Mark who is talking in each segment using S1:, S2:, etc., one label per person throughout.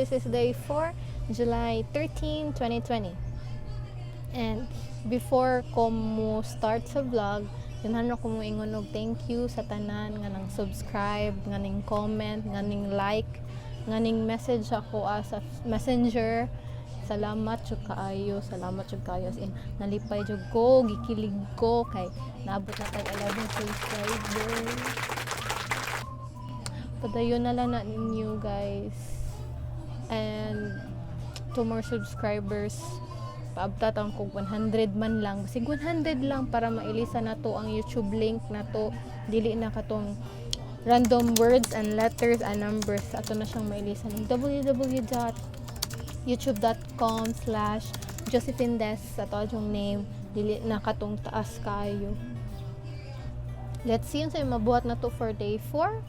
S1: This is day 4, July 13, 2020. And before ko mo start sa vlog, ganahan ko mo ingon og thank you sa tanan nga nang subscribe, nga ning comment, nga ning like, nga ning message ako as a messenger. Salamat jud kaayo, salamat jud kaayo, as in nalipay jud ko, gikilig ko kay naabot na tag 11 subscribers. Padayon na lang na ninyo, guys. And two more subscribers, paabta tang kog 100 man lang. Basig 100 lang para mailisa na to ang YouTube link na to. Dili na katong random words and letters and numbers. Ato na siyang mailisa ng www.youtube.com/JosephineDes ato yung name. Dili na katong taas kayo. Let's see unsa mabuhat na to for day 4.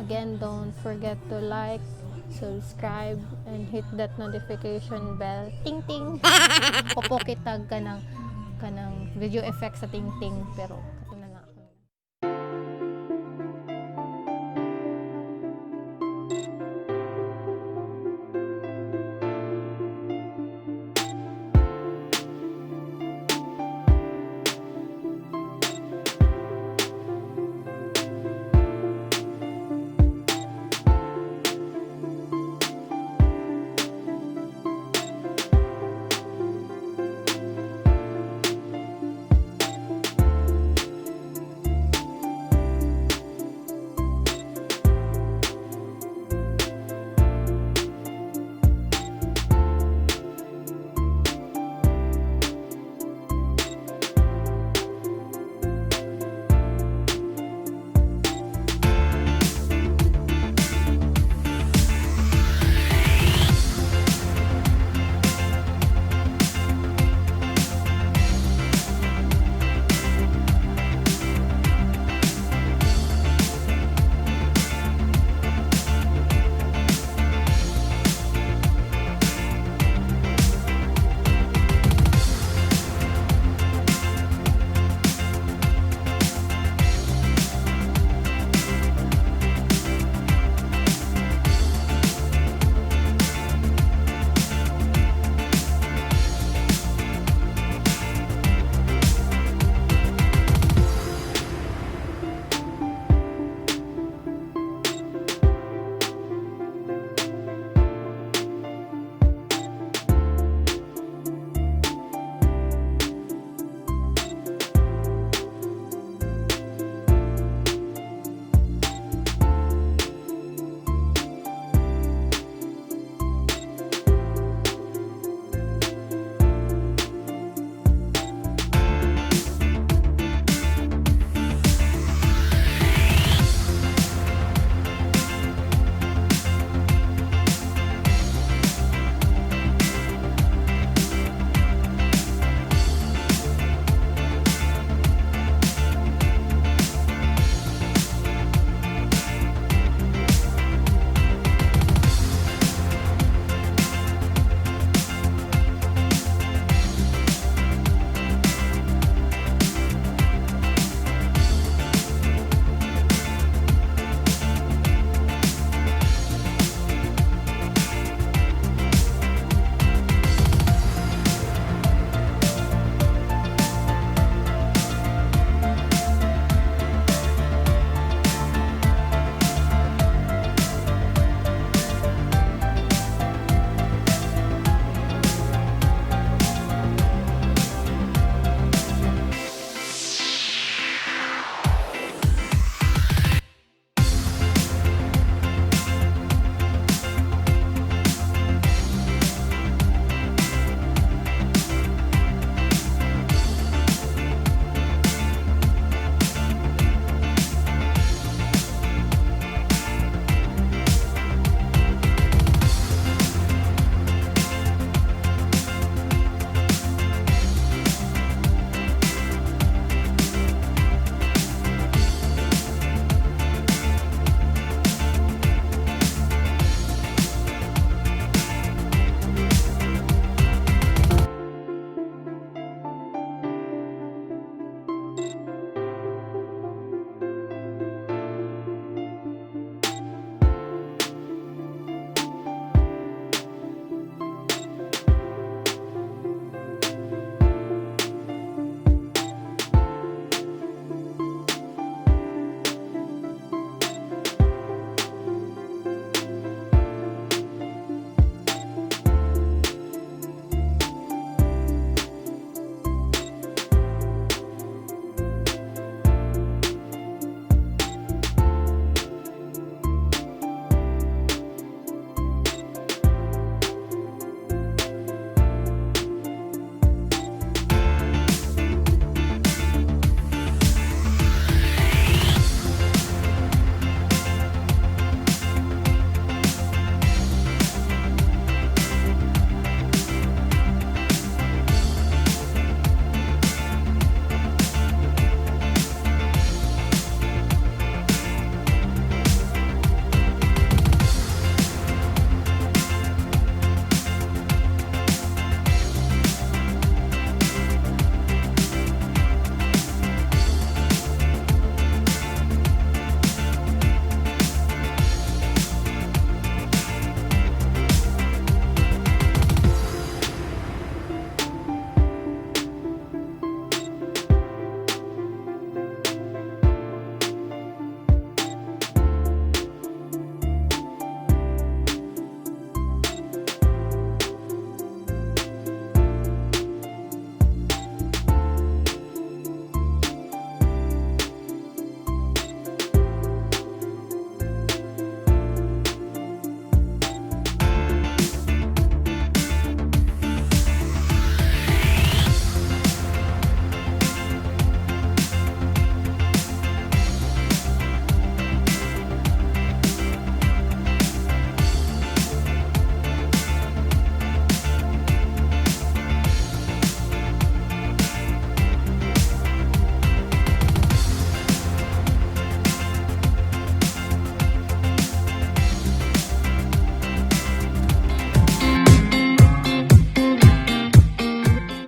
S1: Again, don't forget to like, subscribe, and hit that notification bell. Ting ting. Popo kitag kanang video effect sa ting ting, pero